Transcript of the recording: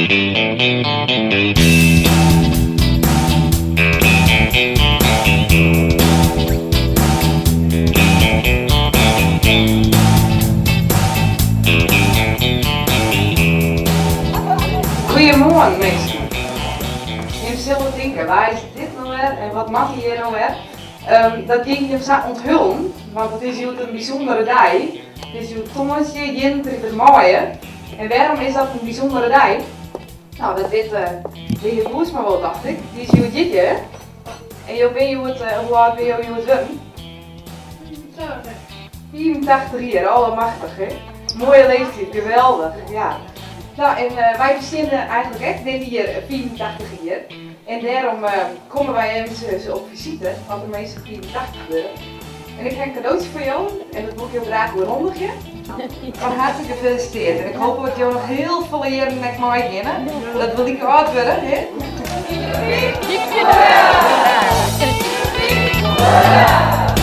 Goeiemoarn minsken. Jim sille tinke, wa is dit no wer en wat moat hy hjir no wer? Dat gean ik jim sa onthullen, want it is hjoed in bysûndere dei. It is hjoed tongersdei 31 maaie. En wêrom is dat in bysûndere dei? No, dat wit de hear Boersma wol, tocht ik. Dy is hjoed jierdei, hè? En jo binne hjoed, hoe âld binne jo hjoed wurden? 85 jier, allemachtich, hè? Moaie leeftiid, geweldich, ja. No, en wy besteane eigentlik ek dit jier 85 jier. En dêrom komme wy eventsjes op fisite, want de minsken 85 wurde. En ik ha in kadootsje foar jo en dat wol ik jo graach oerhandigje. Fan herte gefeliciteerd en ik hoop dat jo noch hiel folle jierren ek meigeane, dat we like âld wurde, hè? Hip, hip, hoera! Hip, hip, hoera!